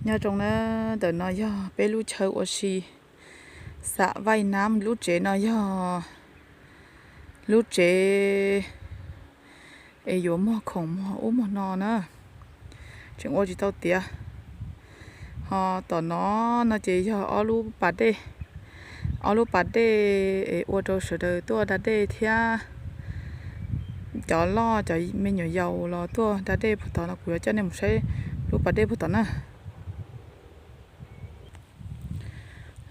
Nyob zoo na, ntawm no yog peb lub chaw ua si, xam vaij nab. Lub tsev no yog lub tsev es yuav muag khoom muag ub muag no na, tseem ua tsis tau tiav. Ho tom no no ces yog ob lub pas dej, ob lub pas dej es ua rau sawv daws tuaj da dej thiab cov loj cov me nyuam yaus los tuaj da dej puag tod no. Kuv yuav coj nej mus saib lub pas dej puag tod na.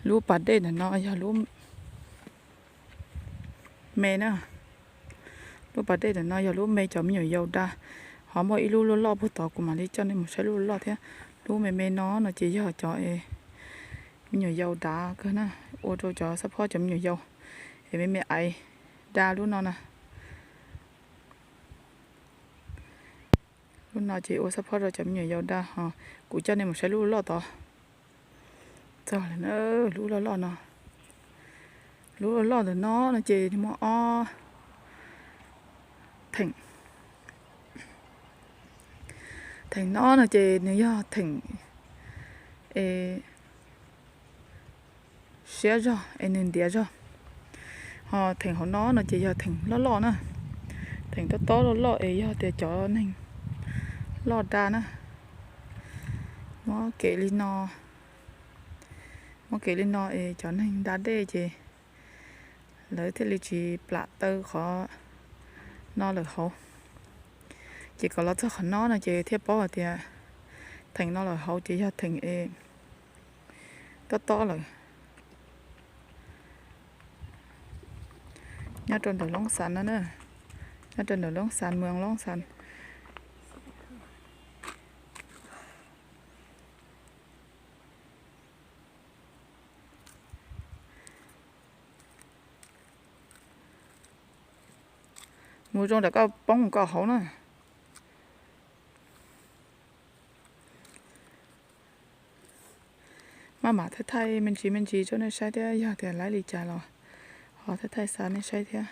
Lub pas dej ntawm no yog lub me na. Lub pas dej ntawm no yog lub me cov me nyuam yaus da. Ho muaj ib lub loj loj puag tod, kuv mam li coj nej mus saib lub loj loj thiab. Lub me me no no ces yog cov me nyuam yaus dav kawg na, ua rau cov xab phob cov me nyuam yaus es me me aiv da lub no na. Lub no ces ua xab phob rau cov me nyuam yaus da. Ho kuv coj nej mus saib lub loj tod. Txog lawm na, lub loj loj no. Lub loj loj ntawm no no ces nws muaj ob theem. Theem no no ces nws yog theem es siab zog es nws ntiav zog. Ho theem hauv no no ces yog theem loj loj na. Theem tob tob loj loj es yog tias cov neeg loj da na. Muab kev li no, muab kev li no es cov neeg da dej ces lawv thiaj li tsis plam taw qhov no lawm hauv. Ces kom los txog qhov no no ces thiaj paub hais tias theem no lawm hauv ces yog theem es tob tob lawm. Nyob rau ntawm Loob Xas no na, nyob rau ntawm Loob Xas, moos Loob Xas. Mus zoo rau koj poob mus koj hauv na. Maj mam thaij thaij me ntsis me ntsis rau nej saib thiab, yog tias laib li cas los ho thaij thaij xa nej saib thiab.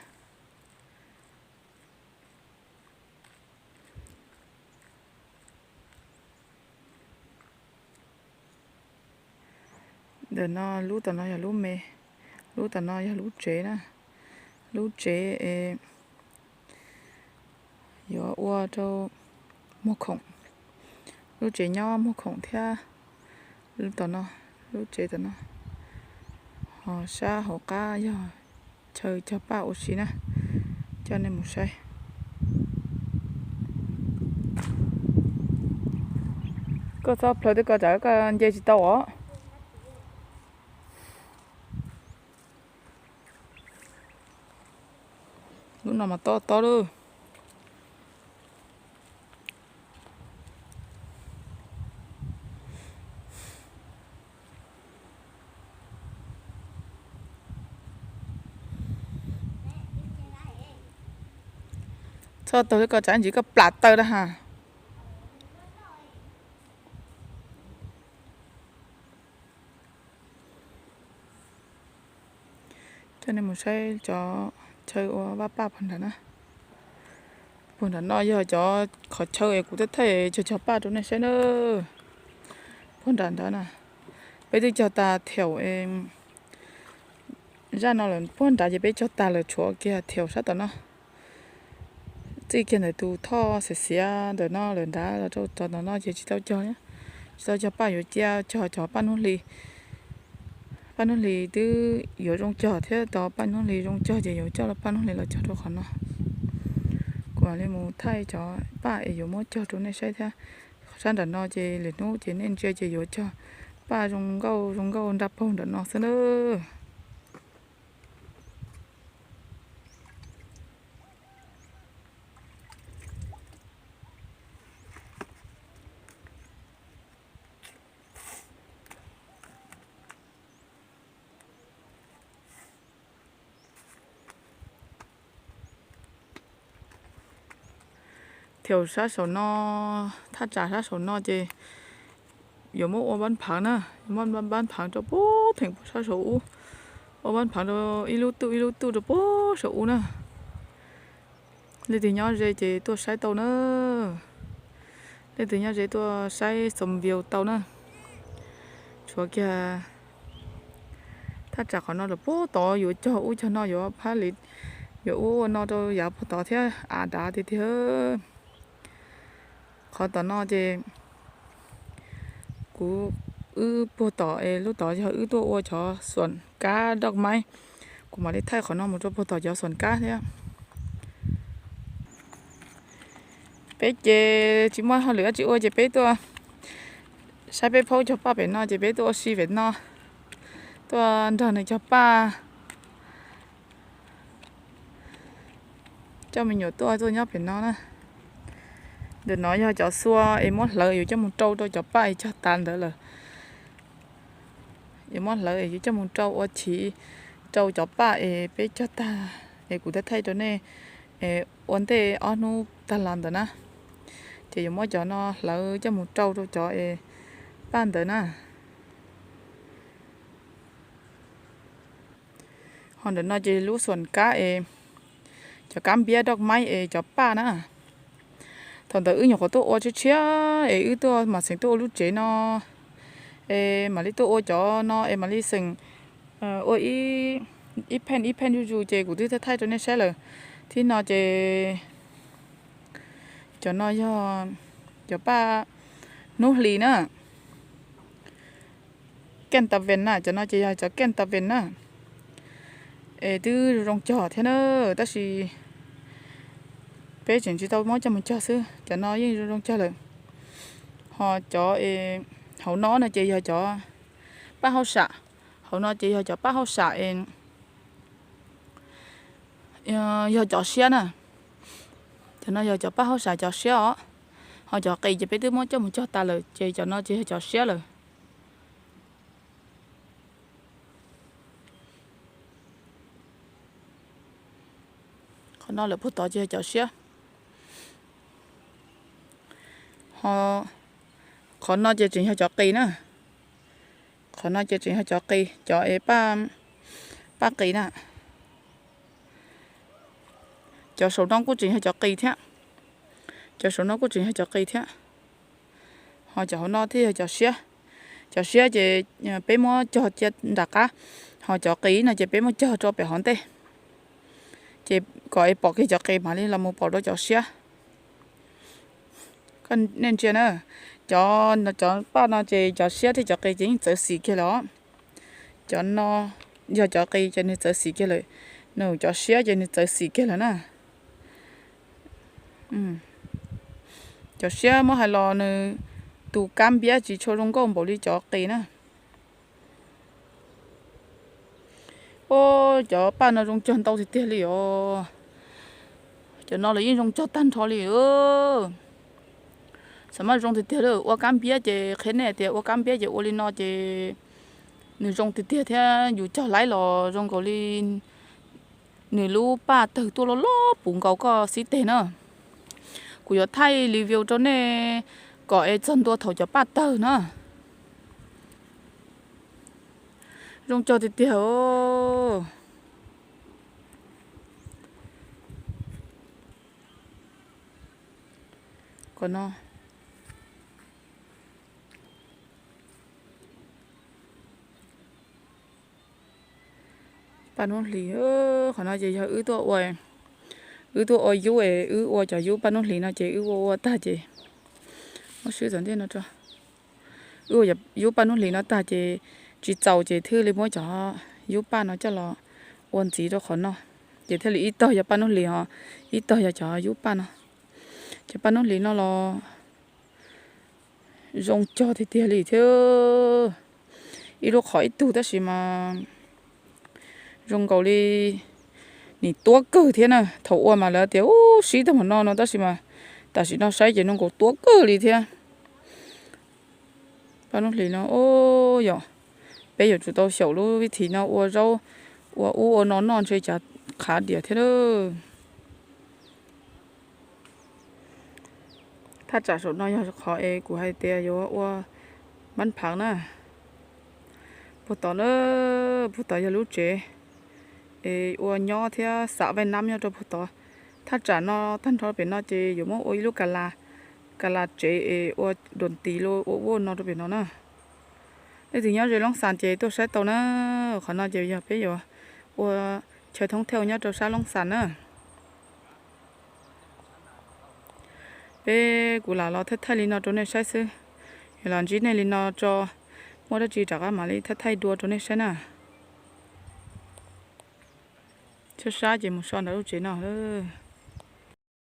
Ntawm no lub tom no yog lub me, lub tom no yog lub tsev na. Lub tsev es yuav ua rau muag khoom, lub tsev nyob muag khoom thiab. Lub tom no, lub tsev tom no, ho sab hauv qab yog chaw cog paj ua si na. Coj nej mus saib. Koj txhob plhaws twb koj tsam koj nce tsis tau os. Lub no mas tob tob lawm. Txhob taug li koj tsam ntsis koj plam taw da ha. Coj nej mus saib cov chaw ua vaj paj puag nram na. Puag nram no yog cov qhov chaw es kuv twb thaij cog cog paj rau nej saib na. Puag nram ntawd na, peb twb cog tas thiaum zaj no lawm, puag nrad ces peb cog tas lawm, tshuav kiag thiaum sab tom no. Txij kiag ntawm tus thoj xiav xiav ntawm no lawm nrad los rau tom no ces tsis tau cog, tsis tau cog paj, yuav cia cog cov paj hnub hli. Paj hnub hli twb yuav zoo cog thiab, tos paj hnub hli zoo cog ces yuav coj paj hnub hli los cog rau qhov no. Kuv mam li mus thaij cov paj es yuav muab cog rau nej saib thiab. Sab nram no ces lwm hnub ces nej ntsia ces yuav cog paj zoo nkauj zoo nkauj nraj paug nram no xwb na. Thiaum sab saum no, thaj tsam sab saum no ces yuav muab ua npab phav na, yuav muab npab phav rau puag theem puag sab saum ub, ua npab phav rau ib lub tuj ib lub tuj rau puag saum ub na. Leej twg nyob ze ces tuaj saib tau na. Leej twg nyob ze tuaj saib xom vius tau na. Tshuav kiag thaj tsam qhov no lawm puag tod yuav cog ub cog no yuav phab li, yuav ub ua no rau yav puag tod thiab av dav tiag tiag. Qhov tom no ces kuv wb puag tom es lub tod yog wb tuaj ua cov xuam kab doj maib, kuv mam li thaij qhov no mus rau puag tom cov xuam kab thiab. Peb ces tsis muaj hauj lwm dab tsi ua ces peb tuaj saib peb phaub cog paj pem no ces peb tuaj ua si pem no, tuaj nrog nws cog paj, coj me nyuam tuaj tuaj nyob pem no na. Ntawm no yog cov xua es muab hlawv yuav coj mus rau rau cov paj es cog tas ntawd lawm. Yuav muab hlawv es yuav coj mus rau ua chiv rau cov paj es peb cog tag es kuv thiaj thaij rau nej ua ntej ob hnub tag los ntawd na. Ces yuav muab cov no hlawv coj mus rau rau cov es paj ntawd na. Ho ntawm no ces lub xuam kab es cov kab npiab doj maib es cov paj na. Thaum ntawd wb nyuam qhuav tuaj ua tshiab tshiab es wb tuaj mam xeem tuaj ua lub tsev no es mam li tuaj ua cov no es mam li xeem ua ib pheej ib pheej zuj zus ces kuv twb thaij thaij rau nej saib lawm. Thib no ces cov no yog cov paj hnub hlis na. Keej tas ves na, cov no ces yog cov keej tas ves na. Es twb zoo cog thiab na, tab sis peb tseem tsis tau muab coj mus cog xwb, cov no yeej zoo zoo cog lawm. Ho cov hauv no no ces yog cov paj hauj sam, hauv no ces yog cov paj hauj sam es yog cov siab na. Cov no yog cov paj hauj sam cov siab os. Ho cov qis ces peb twb muab coj mus cog tas lawm ces cov no ces yog cov siab lawm. Qhov no lawm puag tod ces yog cov siab. Ho qhov no ces tseem yog cov qis na. Qhov no ces tseem yog cov qis, cov es paj qis na. Cov saum no kuj tseem yog cov qis thiab. Cov saum no kuj tseem yog cov qis thiab. Ho cov hauv no thiaj yog cov siab. Cov siab ces peb muab cog cia nram qab, ho cov qis no ces peb muab cog rau pem hauv ntej. Ces kom es pom kiag cov qis mam li los mus pom rau cov siab. Koj nej ntsia na, cov, cov paj no ces cov siab thiab cov qis ces yeej txawv xim kiag lawm os. Cov no yog cov qis ces nws txawv xim kiag lawm, nws cov siab ces nws txawv xim kiag lawm na. Cov siab muab hais los nws tus kab npiab tsis tshua zoo nkauj npaum li cov qis na. Os, cov paj no zoo cog ntau tiag tiag li os. Cov no los yeej zoo cog tag nrho li. Xav mas zoo tiag tiag li, ua kab npiab ces qhia nej tias ua kab npiab ces ua li no ces nws zoo tiag tiag thiab yus cog laib los zoo nkaus li nws lub paj tawg tuaj loj loj puv nkaus koj xib teg na. Kuv yuav thaij review rau nej kom es txog ntua thaum cov paj tawg na. Zoo cog tiag tiag. Qhov no paj hnub hlis, qhov no ces yog wb tuaj ua, wb tuaj ua yub es wb ua cov yub paj hnub hlis no ces wb ua ua tag ces muab swb tom ntej no rau. Wb ua yub paj hnub hlis no tag ces tsis txaus ces thiaj li muab cov yub paj no coj los ua ntxiv rau qhov no. Ces thiaj li ib tog yog paj hnub hlis ho ib tog yog cov yub paj no. Cov paj hnub hlis no los zoo cog tiag tiag li thiab. Ib lub qhov ib tug tab sis mas zoo nkaus li nim tuab kawg thiab na. Thaum ua mas lawv tias ub sib tag npaum no no tab sis mas tam sim no saib ces zoo nkaus tuab kawg li thiab. Paj hnub hlis no, yog peb yuav tsum tau xyaum lub vib thim no ua zaub, ua ub ua no noj ntshe cas qhav diam thiab lawm. Thaj tsam saum no yog qhov es kuv hais tias yuav ua mab phav na. Puag tod na, puag tod yog lub tsev es ua nyob thiab xam vaj nab nyob rau puag tod. Thaj tsam no tag nrho pem no ces yuav muab ua ib lub ka las, ka las tsev es ua dua nti los ua ub ua no rau pem no na. Leej twg nyob ze Loob Xas ces tuaj saib tau na. Qhov no ces yog peb yuav ua chaw thoob thawj nyob rau sab Loob Xas na. Peb kuv lam los thaij thaij li no rau nej saib xwb. Yog los ntsib nej li no tso, muaj dab tsi rov qab mam li thaij thaij dua rau nej saib na. Sab sab ces mus so ntawm lub tsev no lawm.